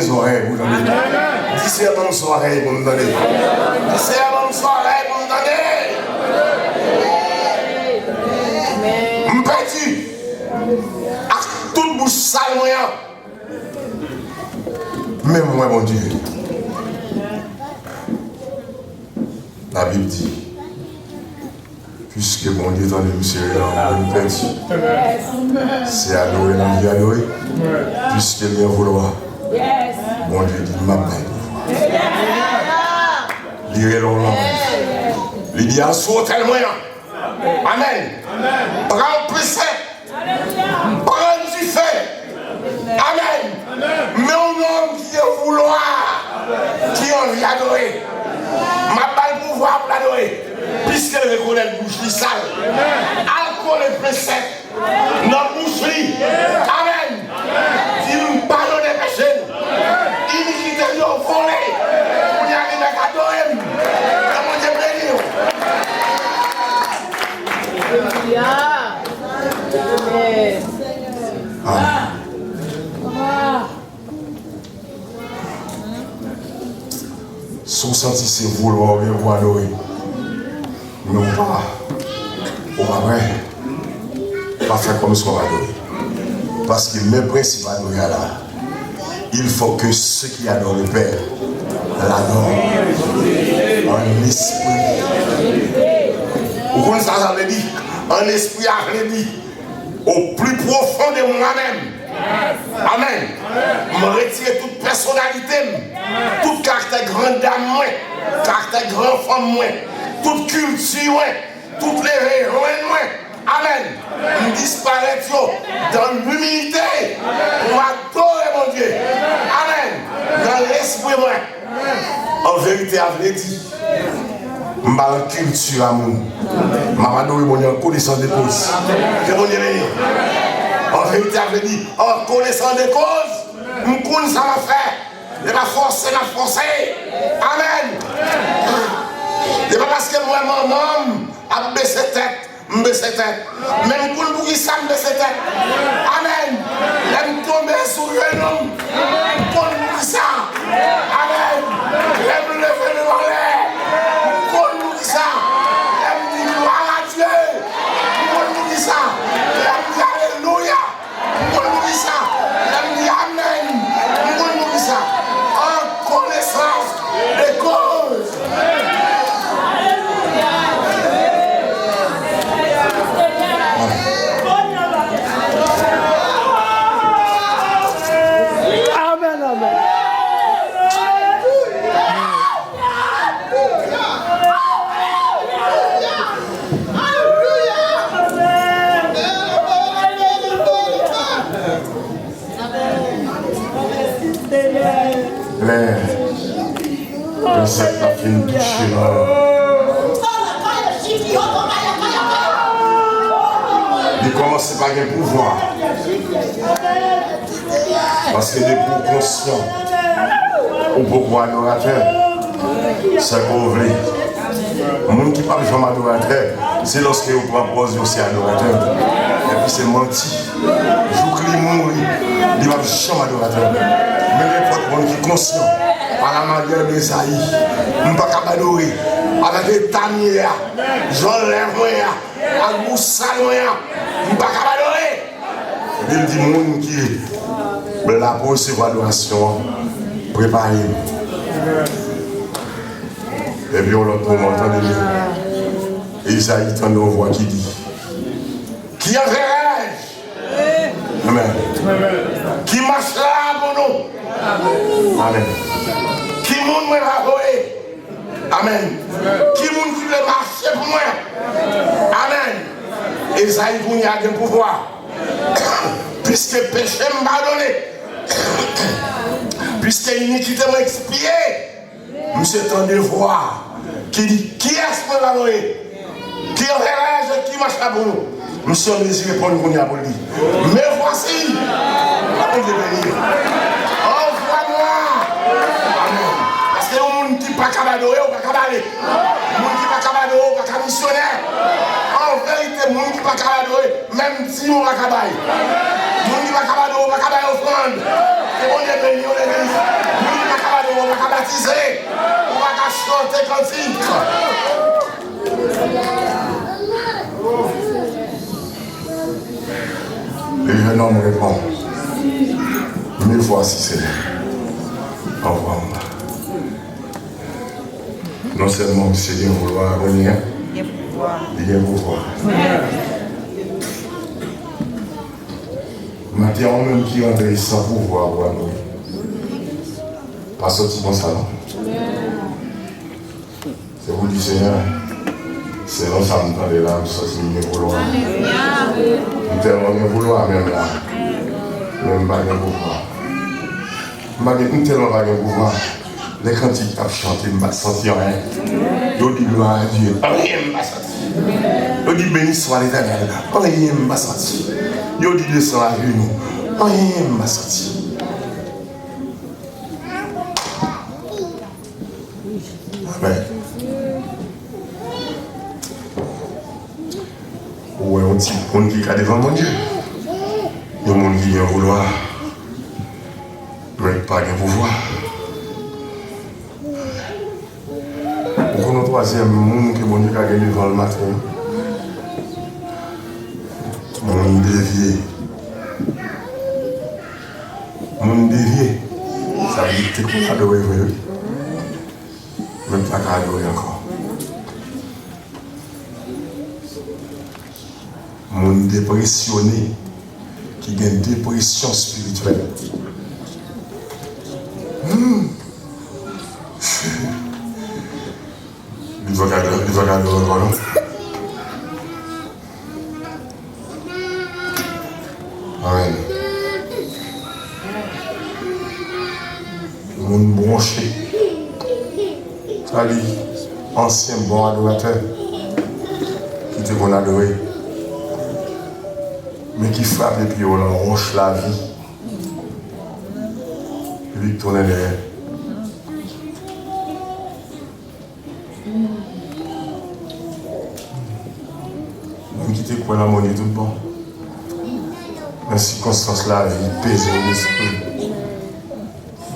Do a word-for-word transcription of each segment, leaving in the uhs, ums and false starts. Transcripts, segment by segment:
Zòrèy pou tande. Di Seyè ban m zòrèy pou m tande. Di Seyè ban m zòrèy pou m tande. M pèdi ak tout bouch sal mwen an. Men mwen, Bondye. Labib di, piske Bondye tande m sere nan mwen m pèdi, se adore l anvi adore, piske l gen voulwa. Bondye di, m ap bay pouvwa. Li rele w non. Li di, al sou otèl mwen an. Amèn. Pran presèp. Pran dife. Amèn. Men yon nonm ki gen voulwa, ki anvi adore. M ap ba l pouvwa pou l adore. Piske l rekonèt bouch li sal. Al kole presèp nan bouch li. Amèn. Di m padone peche m. Inikite yo vole. Kounye a li mèt adore m. Ke Bondye beni w. Alelouya. Amèn. Amèn. Si w santi se voulwa w gen pou adore, men w pa, ou pa prè, pa fè kòmsi w ap adore. Paske men prensip adore a la, il faut que ceux qui adorent le Père l'adorent en esprit. Ou konn sa sa vle di? An espri a vle di au plus profond de moi-même. Amèn. M retire tout pèsonalite m, tout karaktè gran dam mwen, karaktè gran fanm mwen, tout kilti mwen, tout leve jwenn mwen. Amèn. M disparèt yo dans l'humilité pou m adore Bondye. Amèn. Nan lespri mwen. An verite a vle di, m pa nan kilti a moun. M ap adore Bondye an konesans de koz. Ke Bondye beni w. An verite a vle di, an konesans de koz, m konn sa m ap fè. E pa fòse m ap fòse. Amèn. E pa paske m wè manman m ap bese tèt, m bese tèt. Men m konn poukisa m bese tèt. Amèn. Lè m tonbe sou jenou m, m konn poukisa. Amèn. Lè m leve men m anlè, m konn poukisa. Lè m di gloire à Dieu, m konn poukisa. Lè m di alelouya, m konn poukisa. Lè m di amèn, m konn poukisa. An konesans de koz. Amèn, amèn. Lè prensèp la fin touche nan li kòmanse pa gen pouvwa. Paske depi w konsyan ou poko adoratè, sa ke w vle. Moun ki p ap janm adoratè, se lòske yo pran pòz yo se adoratè. Epi se manti. Jouk li mouri, li p ap janm adoratè. Men nenpòt moun ki konsyan, a la manière de Ezayi, m pa kab adore avèk eta m ye a, jan lèv mwen ye a, ak bouch sal mwen an, m pa kab adore. Epi l di moun ki la pou resevwa adorasyon an, prepare nou. Epi yon lòt moman, tande byen. Ezayi tande yon vwa ki di, ki anverè j? Amèn. Ki mach la pou nou? Amèn. Ki moun mwen va voye? Amèn. Ki moun ki vle mache pou mwen? Amèn. Ezayi kounye a gen pouvwa. Piske peche m padone, piske inikite mwen ekspye, misye tande vwa ki di, kiyès mwen va voye? Ki anverè j, ki mach la pou nou? Misye an mezi reponn kounye a pou l di, me voici. Bondye beni. Envoie-moi. Amèn. Paske yon moun ki pa kab adore, ou pa kab ale. Moun ki pa kab adore, ou pa ka misyonè. An verite, moun ki pa kab adore, menm dim ou pa ka bay. Moun ki pa kab adore, ou pa ka bay ofrann. Ke Bondye beni w, legliz. Le jeune homme répond, me voici, Seigneur, envoie-moi. Non sèlman misye gen vouloir, men li gen pouvwa. Maten an, ou menm ki rantre san pouvwa pou adore, pa sòti konsa non. Se pou di, Senyè, selon sa m tande la, m santi m gen vouloir. M tèlman gen vouloir menm la, men m pa gen pouvwa. M pa gen, m tèlman pa gen pouvwa. Lè kantik ap chante, m pa santi anyen. Yo di glwa a Dye, anyen m pa santi. Yo di beni swa Letènèl, anyen m pa santi. Yo di desann ajenou, anyen m pa santi. Amèn. Ou wè yon ti moun ki ka devan Bondye. Yon moun ki gen vouloir, men ki pa gen pouvwa. Ou konn yon twazyèm moun ke Bondye ka gen devan l maten an? Moun devye. Moun devye. Sa vle di te konn adore vre, wi. Men m pa ka adore ankò. Moun depresyone, ki gen depresyon espirityèl. Hmm. Li pa ka, li pa ka adore ankò, non. Amèn. Moun bwonche. Sa di, ansyen bon adoratè ki te konn adore, men ki frape pye yo nan wòch lavi, epi ki tounen dèyè. Moun ki te kwè nan Bondye tout bon, men sikonstans lavi peze lespri.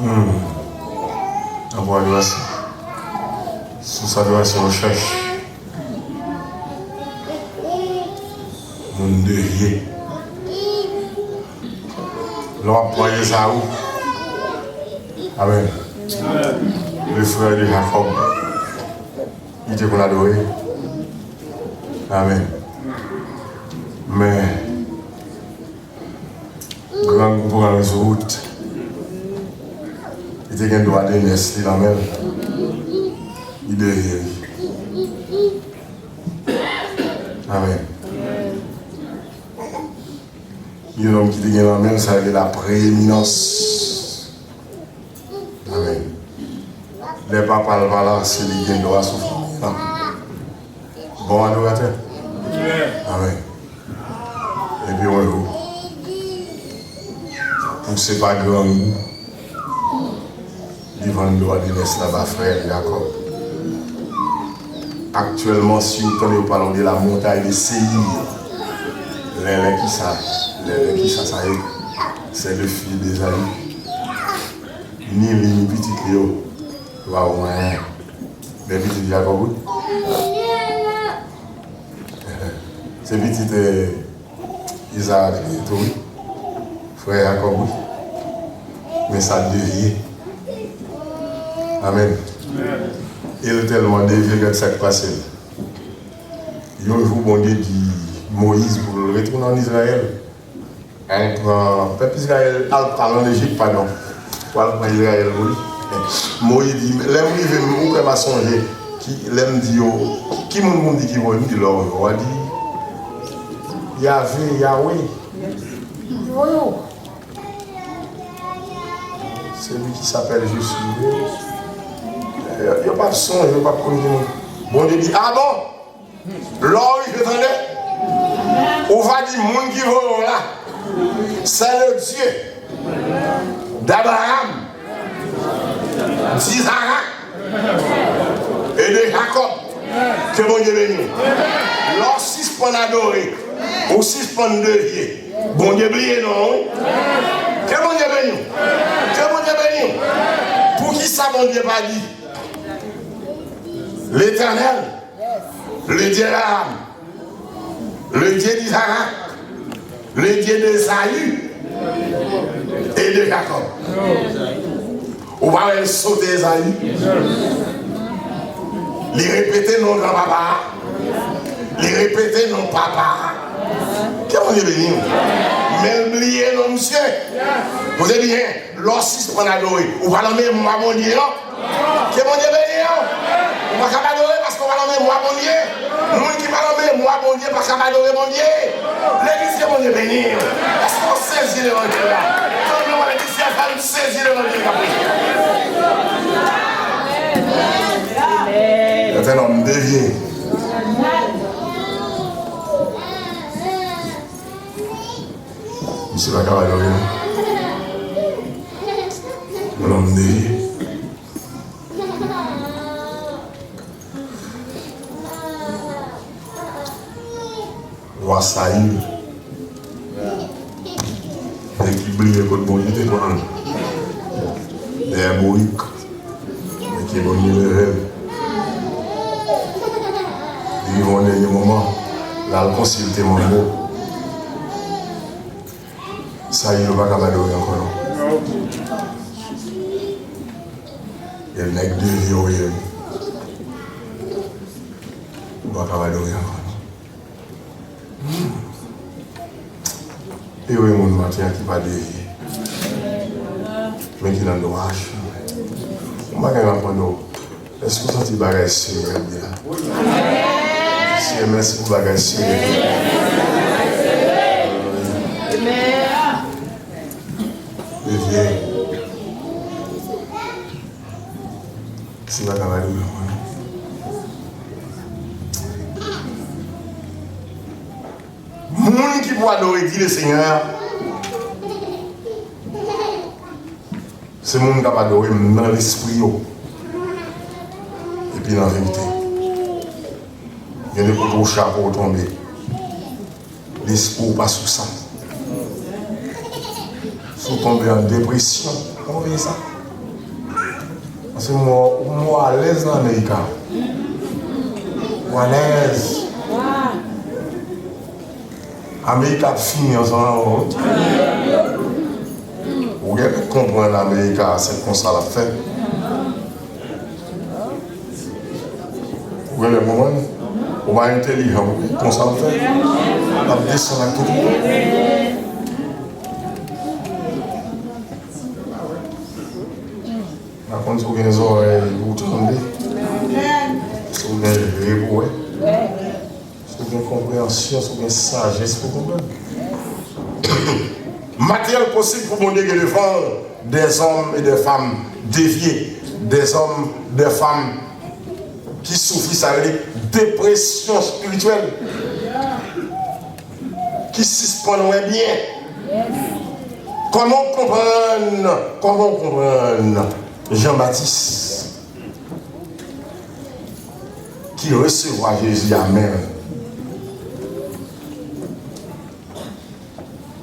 Hmm. Anpwa adorasyon. Sous adorasyon yo chèch. Moun devye. Lè w ap pran Ezaou. Amèn. Le frère de Jacob. Li te konn adore. Amèn. Men, grangou pran l sou wout. Li te gen dwa de nès li nan men l. Li devye li. Amèn. Yon nonm ki te gen nan men l, sa rele la preeminans. Amèn. Lè papa l pa la, se li gen dwa sou fanmi an. Bon adoratè. Amèn. Epi yon jou, pou se pa grangou, li vann dwa de nès la ba frè l Jakòb. Aktyèlman, si w tande yo pale w de la montagne de Séïr, lè, lè kisa, lè, lè kisa sa ye? C'est le fils d'Ésaü. Ni li, ni pitit li yo, yo pa wè anyen. Men pitit Jakòb, wi. Se pitit, eh, Izarak li ye tou, wi. Frè Jakòb, wi. Men sa devye. Amèn. E l tèlman devye, gad sa k pase l. Yon jou, Bondye di Moyiz pou l retounen ann Izrayèl. Al pran pèp Izrayèl, al, al ann Ejip, padon. Pou al pran Izrayèl pou li. Moyiz di, lè m rive, m, ou kwè m a sonje, ki, lè m di yo, ki moun pou m di ki voye m, di lè w a di, Yave, Yawe, ki voye w. Celui qui s'appelle Jésus. Yo, yo p ap sonje, yo p ap konn ki moun. Bondye di, a bon? Lè w rive, tande, ou va di moun ki voye w la, c'est le Dieu d'Abraham, d'Isaac et de Jacob. Ke Bondye beni w. Lè w sispann adore, ou sispann devye, Bondye bliye non w, wi. Ke Bondye beni w. Ke Bondye beni w. Poukisa Bondye pa di, L'Éternel, le Dieu d'Abraham, le Dieu d'Isaac, le Dieu d'Esaü et de Jacob. Ou pa wè l sote Ezayi? Li repete non granpapa a. Li repete non papa a. Ke Bondye beni w. Men l bliye non misye. Koute byen, lè w sispann adore, ou pa nan memwa Bondye non. Ke Bondye beni w. Ou pa kab adore paske ou pa nan memwa Bondye. Moun ki pa nan memwa Bondye pa kab adore Bondye. Legliz, ke Bondye beni w. Èske w sezi levanjil la? Tann nou wè legliz, fè m sezi levanjil k ap preche. C'est un homme dévié. Misye pa kab adore non. Un homme dévié. Wa Sayil, nèg ki bliye kot Bondye te pran l dèyè bourik, men ke Bondye leve l. Li rive yon dènye moman, l al konsilte manbo. Sayil, ou pa kab adore ankò non. E nèg devye w ye wi. Ou pa kab adore ankò non. Ere moun maten an ki pa devye. Men ki nan dwa chemen. Yon bagay m ap mande w. Èske w santi bagay serye ap vin la? Senyè, mèsi pou bagay serye. Devye. Se pa travay ou menm, non. Moun ki pou adore, di Lesenyè a, se moun k ap adore m nan lespri yo epi nan verite. Gen de kote w chapo w tonbe. Lespri w pa sou sa. Si w tonbe an depresyon, kòman w ye sa? Paske mwen, mwen alèz nan Amerika. Mwen alèz. Amerika ap fini ansanm avè w. Ou gen pou konprann Amerika, se konsa l ap fè. Ou genlè konprann? Ou pa entèlijan pou konsa l fè. L ap desann ak tout moun. M pa konn si w gen zòrèy pou w tande, si w gen je pou w wè. Si w gen konpreyansyon, si w gen sajès pou w konprann. Materyèl posib pou Bondye gen devan l, dèzòm e dè fanm devye, dèzòm, dè fanm ki soufri sa yo rele depresyon espirityèl, ki sispann wè byen. Kòman w konprann, kòman w konprann Jan Batis ki resevwa Jezi a men l.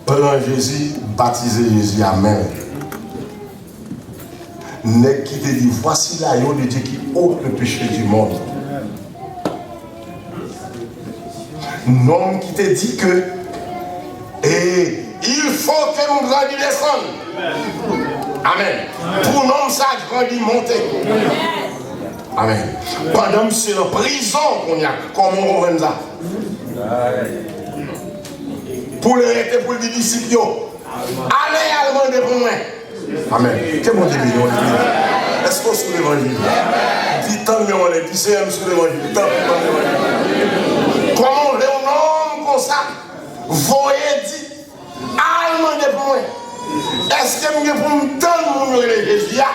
Pran Jezi, batize Jezi a men l. Nèg ki te di, Voici l'agneau de Dieu qui ôte le péché du monde. Nonm ki te di ke, e, il faut que m grandi desann. Amèn. Pou nonm sa grandi monte. Amèn. Pandan misye nan prizon kounye a, kòman w konprann sa? Pou l rete, pou l di disip yo, ale al mande pou mwen. Amèn. Ke Bondye beni w, legliz. Èske w sou levanjil? Di tann men w anlè, di Senyè, m sou levanjil. Tanpri, ban m levanjil. Kòman w vle yon nonm konsa voye di, al mande pou mwen? Èske m gen pou m tann moun yo rele Jezi a?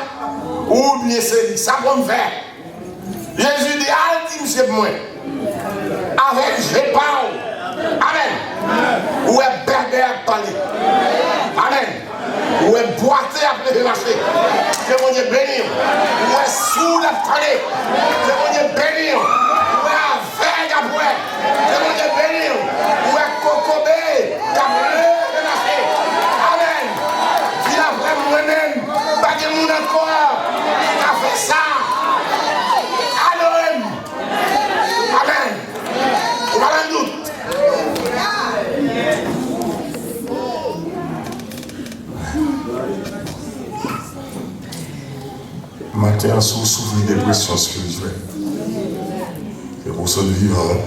Oubyen se li? Sa pou m fè? Jezi di, al di misye pou mwen. Avèk je pa w. Amèn. Ou wè bèbè ap pale. Amèn. Ou wè bwate ap leve mache. Ke Bondye beni w. Ou wè soud ap tande. Ke Bondye beni w. Ou wè avèg ap wè. Ke Bondye beni w. Ou wè kokobe k ap leve mache. Amèn. Vin apre m, mwen menm. Pa gen moun ankò ki ka fè sa. Adore m. Maten an, si w soufri depresyon espirityèl, se pou w sot vivan, wi.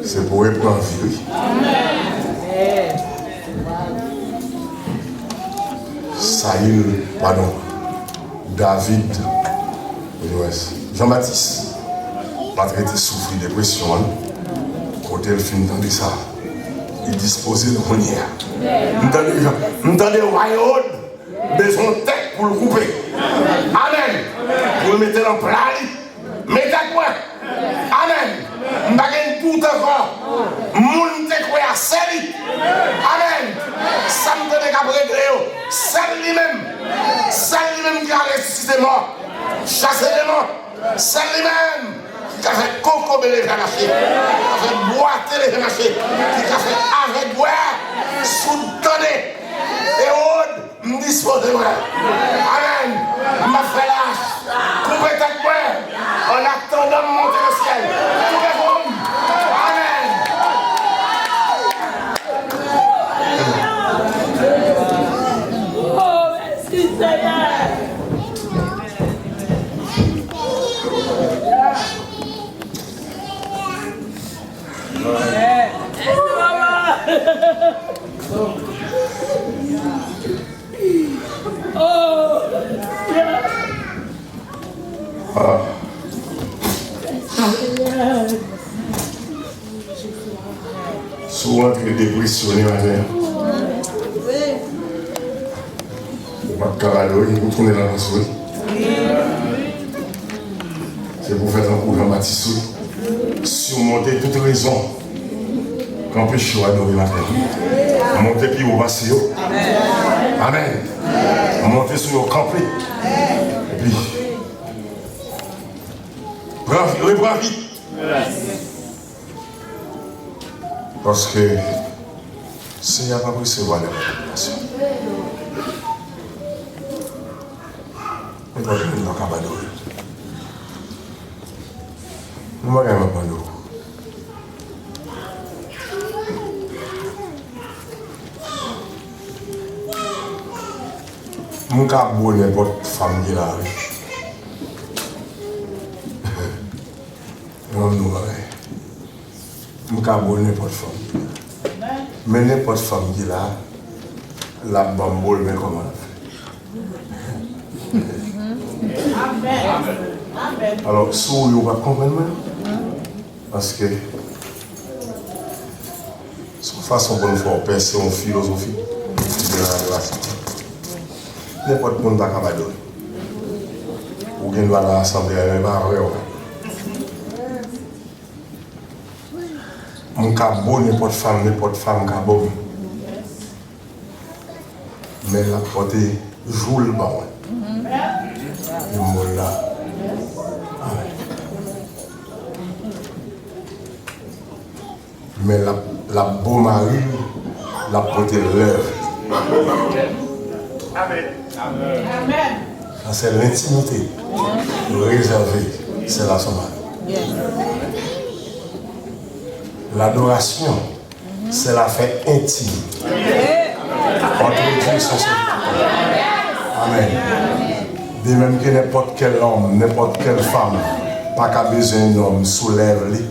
Se pou w repran vi, wi. Sayil, padon, David, Jean Baptiste pa t rete soufri depresyon an, kote l fin tande sa, li dispoze l kounye a. M tande, m tande wa Ewòd bezwen yon tèt pou l koupe. Amèn. Pou l mete nan pla li. Men tèt mwen. Amèn. M pa gen dout ankò. Moun te kwè a se li. Amèn. Sa m tande k ap regle yo, sèl li menm. Sèl li menm ki ka resisite mò. Chase demon. Sèl li menm ki ka fè kokobe leve mache, ki ka fè bwate leve mache, ki ka fè avèg wè, soud tande. Ewòd, m dispoze mwen. Amèn. M ap fè lach. Koupe tèt mwen. An atandan m monte nan syèl. Koupe kou m. Amèn. Oh, mèsi, Senyè. Si w antre depresyone maten an, ou p ap ka adore, ou tounen nan pase w. Se pou fè tankou Jan Batis, wi. Simonte tout rezon k anpeche w adore maten an. Monte pi wo pase yo. Amèn. Monte sou yo, kanpe. Epi, pran vi, repran vi. Paske Seyè a p ap resevwa nenpòt moun. Nenpòt moun pa ka adore l. Yon bagay m ap mande w. M ka bo nenpòt fanm ki la, wi. Yon nou bagay. M ka bo nenpòt fanm ki la. Men nenpòt fanm ki la, l ap ban m bo l, men kòman l ap fè? Alò, si w ri, ou p ap konprann mwen. Paske se yon fason pou n fè w pèse yon filozofi ki gen nan adorasyon. Nenpòt moun pa ka adore. Ou gen dwa nan asanble a, men pa vre w. M ka bo nenpòt fanm, nenpòt fanm ka bo m. Men l ap pote jou l ban mwen. E m bo l la. Amèn. Men l ap, l ap bo mari l, l ap pote lèv. Amèn. Sa se lentimite rezève sèl a son mari. Ladorasyon, se lafè entim ant Dye e son sèvitè. Amèn. De menm ke nenpòt kèl òm, nenpòt kèl fanm pa ka bezwen yon nonm sou lèv li,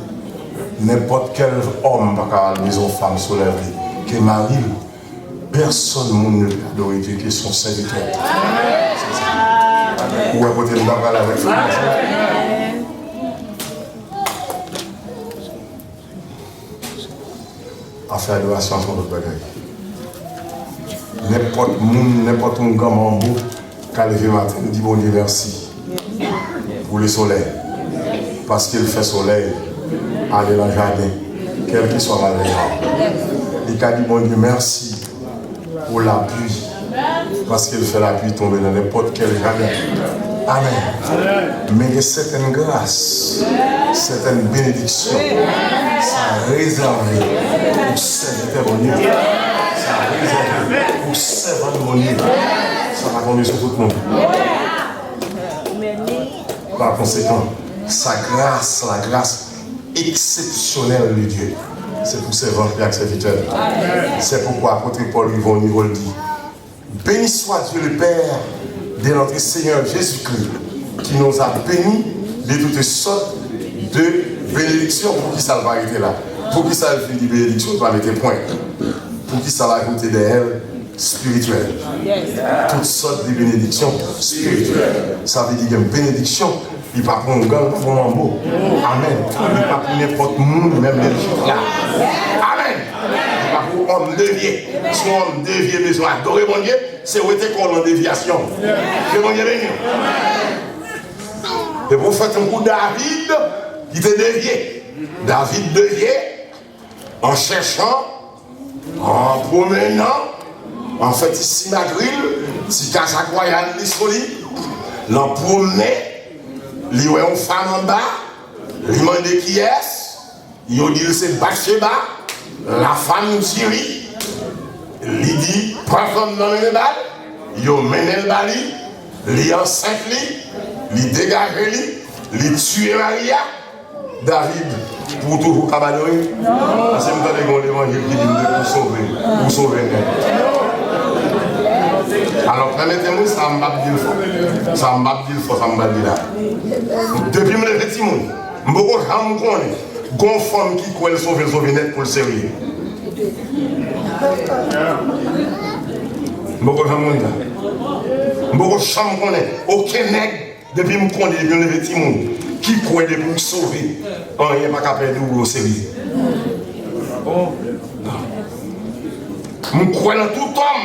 nenpòt kèl òm pa ka bezwen yon fanm sou lèv li ke mari l. Pèsonn moun yo te adore Dye ke son sèvitè. Ou wè kote m ta pral avèk sa? Afè adorasyon se yon lòt bagay. Nenpòt moun, nenpòt yon granmanbo ka leve maten, li di Bondye mèsi pou lesolèy, paske l fè solèy ale nan jaden, kèlkeswa malveyan an. Li ka di Bondye mèsi pou lapli, paske l fè lapli tonbe nan nenpòt kèl jaden. Amèn. Men gen sètèn gras, sètèn benediksyon, sa rezève pou sèvitè Bondye. Sa rezève pou sèvant Bondye. Sa pa tonbe sou tout moun. Pa konsekan, sa gras, la grâce exceptionnelle de Dieu, se pou sèvant li ak sèvitè li. Se poukwa apot Pòl rive yon nivo, l di, Béni soit Dieu le Père de notre Seigneur Jésus-Christ, qui nous a bénis de toutes sortes de bénédictions. Poukisa l pa rete la? Poukisa l fin di benediksyon, l pa mete pwen? Poukisa l ajoute dèyè l spirituel? Toutes sortes de bénédictions spirituelles. Sa vle di gen benediksyon, li pa pou yon gang, pa pou yon manbo. Amèn. Li pa pou nenpòt moun, menm lè l chita la. Amèn. Li pa pou òm devye. Si yon òm devye bezwen adore Bondye, se wete kò l nan devyasyon. Ke Bondye beni w. E pou w fè tankou David ki te devye. David devye an chèchan, an pwomennen, an fè ti simatri l, ti kazak wayal li sou li, l ap pwomennen, li wè yon fanm anba, li mande kiyès, yo di l se Batcheba, la femme d'Uri. Li di, pran fanm nan mennen ba l, yo mennen l ba li, li ansent li, li degaje li, li tiye mari a. David, pou w toujou k ap adore? Paske m tande gen yon levanjil ki di m depi w sove, ou sove nèt. Alò, pèmete m, wi, sa m p ap di l fò. Sa m p ap di l fò, sa m pral di la. Depi m leve timoun, m poko janm konnen gon fanm ki kwè l sove, l sove nèt pou l serye. M poko janm konnen sa. M poko janm konnen okenn nèg, depi m konnen, depi m leve timoun, ki kwè depi w sove, anyen pa ka pèdi w, ou serye. M kwè nan tout òm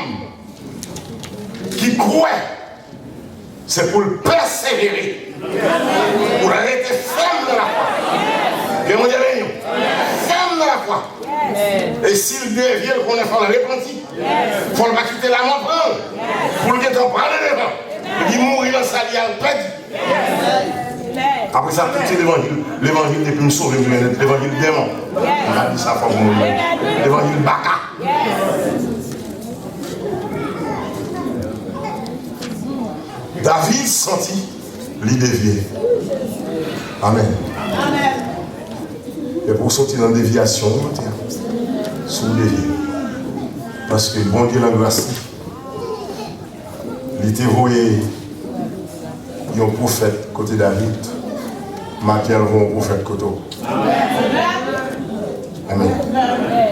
ki kwè, se pou l pèsevere, pou l rete fèm nan lafwa. Ke Bondye beni w. Fèm nan lafwa. E si l devye, l konnen fò l repanti. Fò l pa kite lamò pran l. Pou l gentan pran l devan. Epi mouri nan sa li al pèdi. Apre sa, tout se levanjil. Levanjil depi m sove, m jwenn levanjil dèmon. M pa di sa fò pou moun. Levanjil baka. David santi li devye. Amèn. E pou w soti nan devyasyon w te, si w devye. Paske Bondye nan gras li, li te voye yon pwofèt kote David, maten an l voye yon pwofèt kote w. Amèn.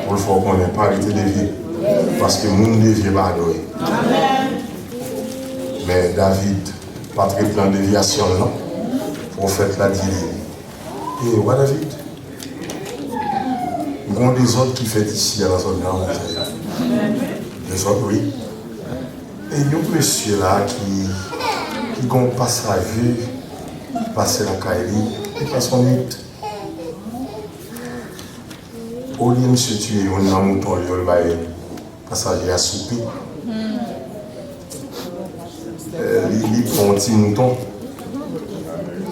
Pou l fè w konnen, pa rete devye. Paske moun devye pa adore. Men David pa t ret nan devyasyon l non. Pwofèt la di li, e wa David, gon dezòd ki fèt isi a nan zòn nan, wi. Dezòd, wi. E yon mesye la ki, ki gon pasaje ki pase lakay li, li pase yon nwit. Olye misye tiye youn nan mouton li yo, li bay pasaje a soupe. Eh, li, li pran yon ti mouton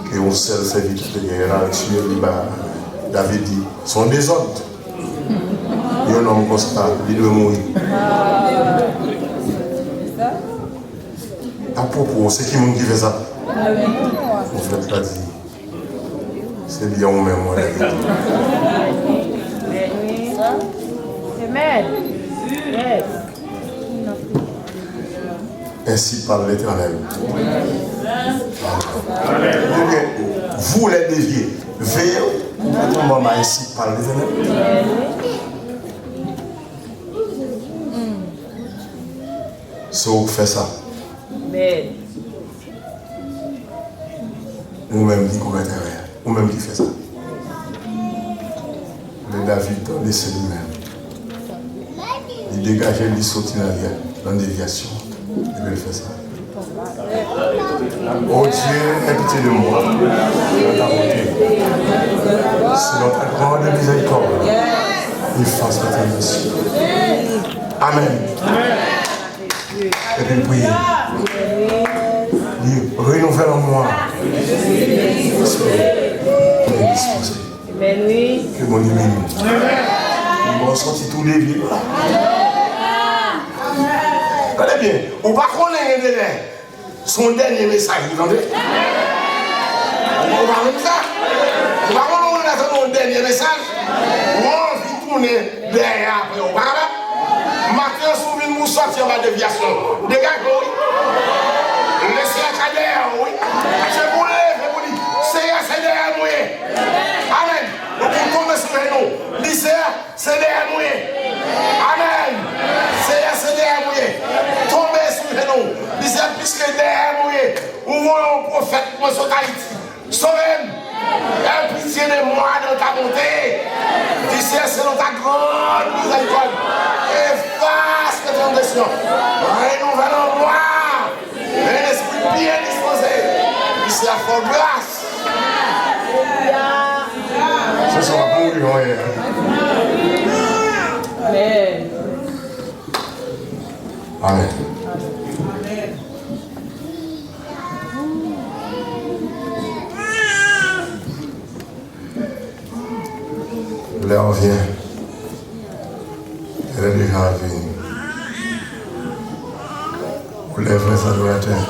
ke yon sèl sèvitè te genyen la, li tiye, li ba David, di, se yon dezòd. Yon nonm konsa, li dwe mouri. Apwopo, se ki moun ki fè sa? Pwofèt la di, se byen ou menm, wi. Amen. Yes. Ainsi parle l'Éternel. Donk, vous les déviés, veillez, manman, ainsi parle l'Éternel. Se ou k fè sa. Amen. Ou menm ki komèt erè a. Ou menm ki fè sa. Men David tande se li menm. Li degaje l, li soti nan, nan devyasyon. Epi l fè sa. Ô Dieu, aie pitié de moi, dans ta bonté. Selon ta grande miséricorde, efface mes transgressions. Amen. Epi l priye. Li renouvèl an mwen. Amen. Ke Bondye beni w. Li ba w soti tou devye la. Tande byen, ou pa konnen gen de lè. Se yon dènye mesaj ou tande. Ou pa konn sa? Ou pa konn ou tande yon dènye mesaj? Ou anvi tounen dèyè apre, ou pa kapab? Maten an, si w vin pou w sòti anba devyasyon, degaje w, wi. Lè Ke dèyè mwen, ou voye yon pwofèt mwen sot Ayiti. Sove m. Aie pitié de moi dans ta bonté. Di Seyè, selon ta grande miséricorde, efface mes transgressions. Renouvelle en moi un esprit bien disposé. Di Seyè, fè gras. Se sa, w ap mouri, wi. Amen. Amen. L'heure vient. Elle est déjà venue. Où les vrais adorateurs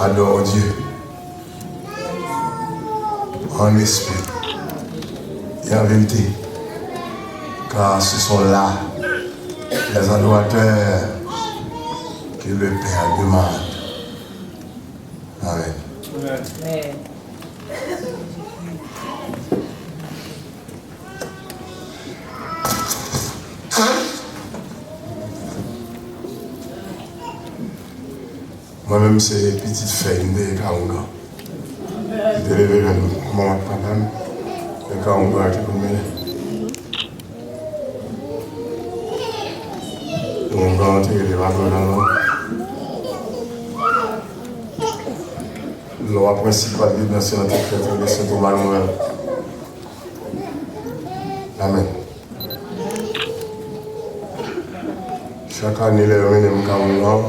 adorent Dieu en esprit et en vérité, car ce sont là les adorateurs que le Père demande. Amen. Amen. Mwen menm se pitit fèy, m te ye ka oungan. M te leve jèn manman ak papa m, se ka oungan ki konn mennen. Oungan an te rele papa m nan non. Lwa prensipal ki nan se nan te fèt rele Sen Toma Nwèl. Amen. Chak ane, lè yo mennen m ka oungan,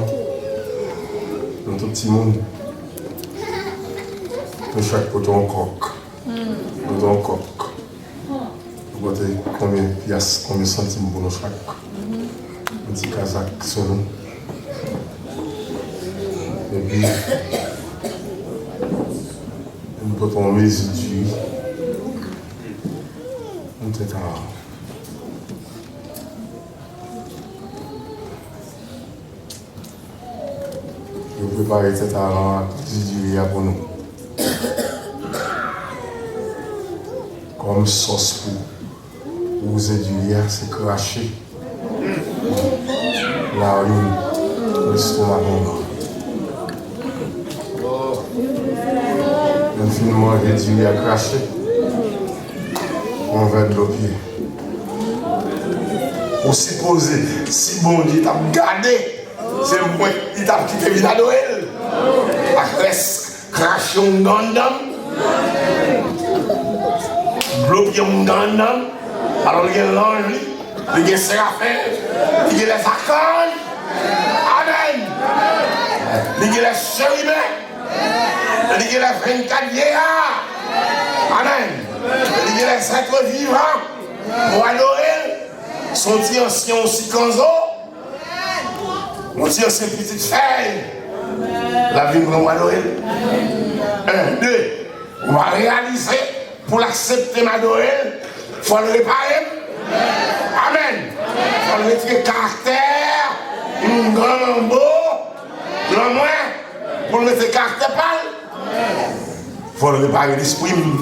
nou tout timoun, nou chak pote yon kòk. Pote yon kòk. Nou pote konbyen pyas, konbyen santim pou nou chak. Yon ti kazak sou nou. Epi, nou pote yon mezi diri. Nou te ka Yo prepare tèt aran ak ti diri a pou nou. Kòm sòs pou wouze diri a, se krache. Larin, lestomak oungan. Lè n fin manje diri a krache, yon vè dlo pye. Ou sipoze, si Bondye t ap gade, se mwen li t ap kite vin adore l. Ak rès krache oungan anndan m. Dlo pye oungan anndan m. Alò, li gen lanj li, li gen serafen, li gen lèzakanj. Amèn. Li gen lècheriben. Li gen lèvennkat vyeya. Amèn. Li gen lèzèt vivan pou adore l. Se yon ti ansyen, yon sikanzo. Yon ti ansyen pitit fèy. L ap vin pran w adore l. En, de. Ou va reyalize, pou l aksepte m adore l, fò l repare m. Amèn. Fò l retire karaktè m, granbo, nan mwen, pou l mete karaktè pa l. Fò l repare lespri m.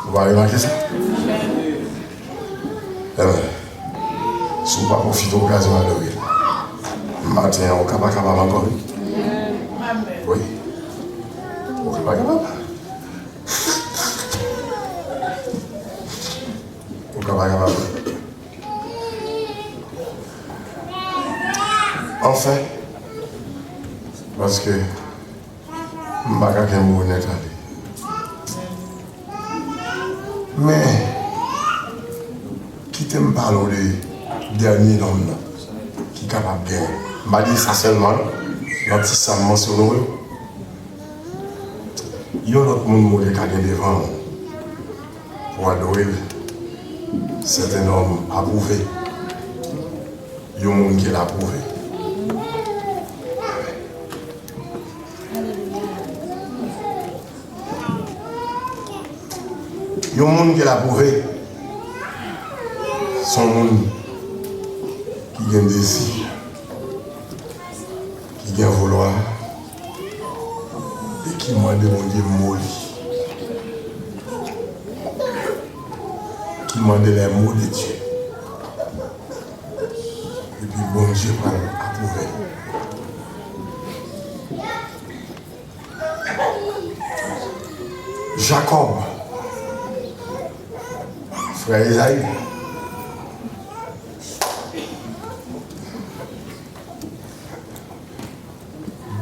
Ou va remake sa? Enben, si w pa pwofite okazyon adore l maten an, ou ka pa kapab ankò, wi. Wi. Ou ka pa kapab. Ou ka pa kapab. Anfen, paske m pa ka kenbe w nèt ale. Men, kite m pale w de dènye nonm nan ki kapab genyen. M pa di sa sèlman, nan ti sa m mansyone w yo. Yon lòt moun Bondye ka gen devan w pou adore l, c'est un homme approuvé. Yon moun ke l apwouve. Yon moun ke l apwouve, se yon moun ki gen dezi, ki gen volwa, e ki mande Bondye mo li, ki mande les mots de Dieu. Epi Bondye pral Jakòb, frè Ezayi,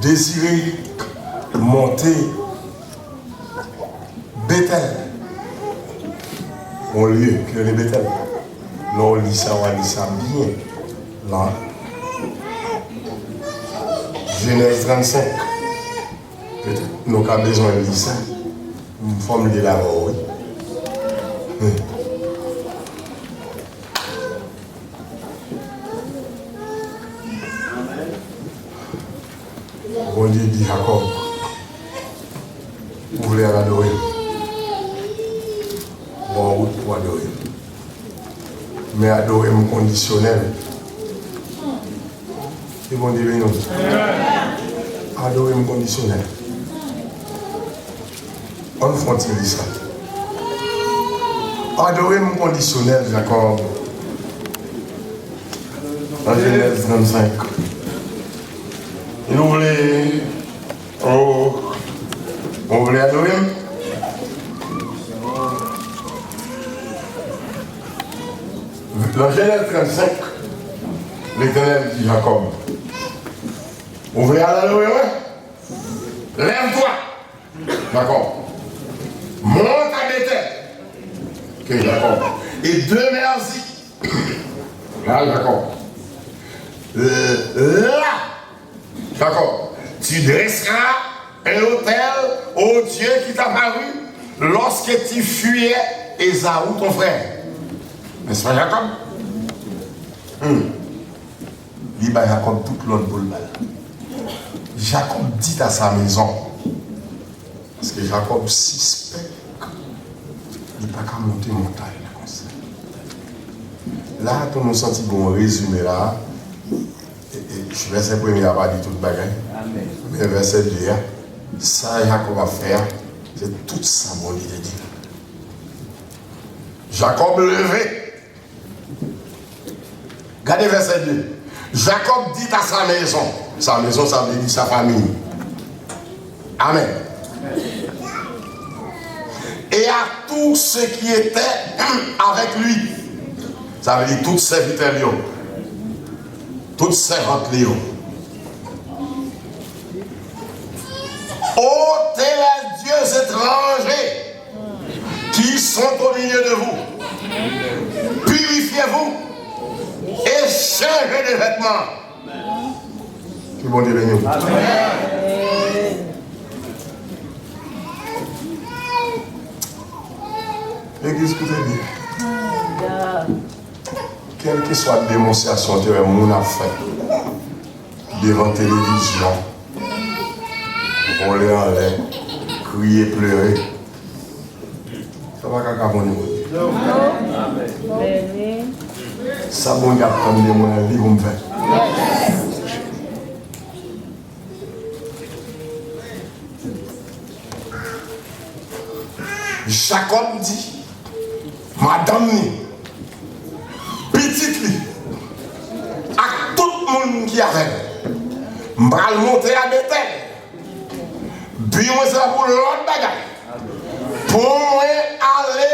dezire monte Betèl, yon lye ki rele Betèl. Lè w li sa, w a li sa byen. Lan Jenèz trannsenk. Petèt nou ka bezwen li sa. Fò m li l avè w, wi. Hmm. Bondye di Jakòb, ou vle al adore m, ba w wout pou adore m. Men adore m kondisyonèl. Ke Bondye beni w. Adore m kondisyonèl. Ann fè yon ti li sa. Adore m kondisyonèl, Jakòb. Nan Jenèz trannsenk. Nou vle, oh, nou vle adore m? Nan Jenèz trannsenk, Letènèl di Jakòb, ou vle al adore mwen? Lève-toi, Jacob. Monte à Bethel. Ok, Jacob. Et demeure-y. Là, Jacob. Euh, là, Jacob, tu dresseras un autel au Dieu qui t'apparut lorsque tu fuyais Ésaü ton frère. N'est-ce pas, Jacob? Hmm. Li bay Jakòb tout lòd pou l ba l. Jacob dit à sa maison, paske Jakòb sispèk li pa ka monte montay la konsa. La tou nou santi gon rezime la. E, e, vèsè premye a pa di tout bagay. Amèn. Men vèsè de a, sa Jakòb ap fè a, se tout sa Bondye te di. Jacob leve. Gade vèsè de. Jacob dit à sa maison. Sa maison, sa vle di sa fanmi. Amen. Et à tous ceux qui étaient avec lui. Sa vle di tout sèvitè li yo. Tout sèvant li yo. Ôtez les dieux étrangers qui sont au milieu de vous. Purifiez-vous et changez de vêtements. Ke Bondye beni w. Legliz, koute byen. Kèlkeswa denonsyasyon w te wè moun ap fè devan televizyon, vole anlè, kriye, plere, sa pa ka ka Bondye. Sa Bondye ap tann de mwen, li pou m fè. Jakòb di, madanm ni, pitit li, ak tout moun ki avè l, m pral monte a Betèl. Bi mwen se pa pou lòt bagay. Pou mwen ale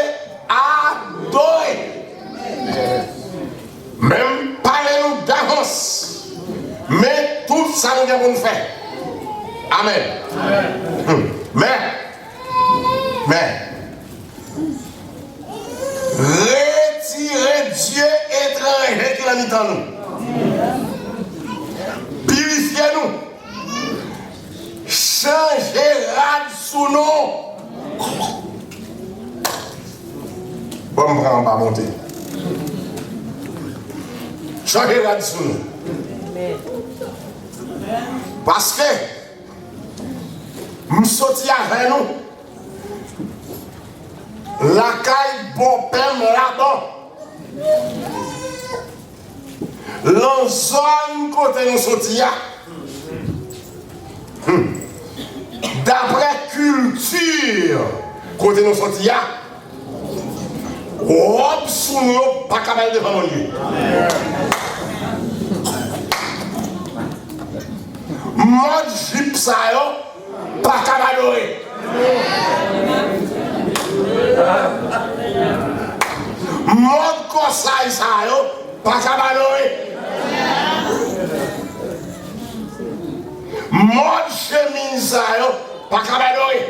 adore. Men m pale nou davans. Men tout sa nou gen pou n fè. Amèn. Hmm. Men, men, retire dye etranje ki nan mitan nou. Pirifye nou. Chanje rad sou nou. Bon, m pran anba monte. Chanje rad sou nou. Paske m soti avè nou lakay bòpè m Laban. Lan zòn kote nou soti a, hmm, daprè kilti kote nou soti a, wòb sou nou yo pa ka bay devan Bondye. Mòd jip sa yo pa kab adore. Mòd kòsay sa yo pa kab adore. Mòd chemiz sa yo pa kab adore.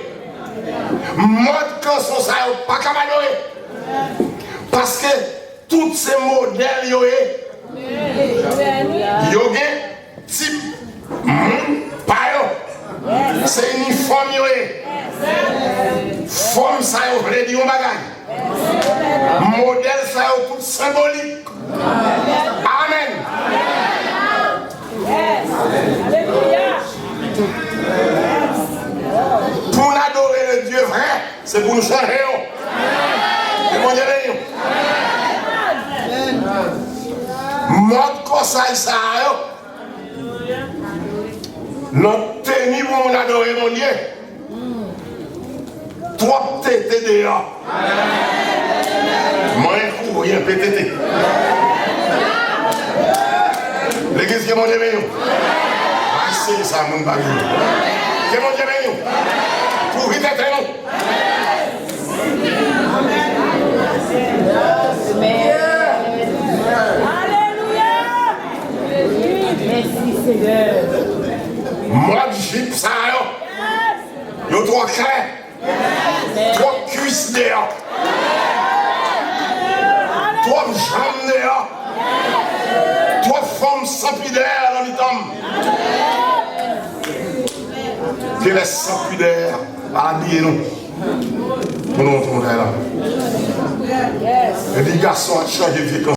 Mòd kanson sa yo pa kab adore. Paske tout se modèl yo ye. Yo gen tip moun pa yo. Se inifòm yo ye. Fòm sa yo vle di yon bagay. Modèl sa yo tout senbolik. Amèn. Pou n adore le Dye vrè, se pou n chanje yo. Ke Bondye beni w. Mòd kòsay sa yo, nan teni pou moun adore Bondye. Twòp tete deyò. Mwen kouri enpe tete. Legliz, ke Bondye beni w. Pase sa, moun pa beni. Ke Bondye beni w. Kouvri tete nou. Alelouya. Mèsi, Senyè. Mòd jip sa yo, yo twò klè. Twòp kwis deyò. Twòp janm deyò. Twòp fanm san pidè nan mitan m. Ke lè san pidè abiye nou. Pou nou montre yon bagay la. Epi gason ap chanje vye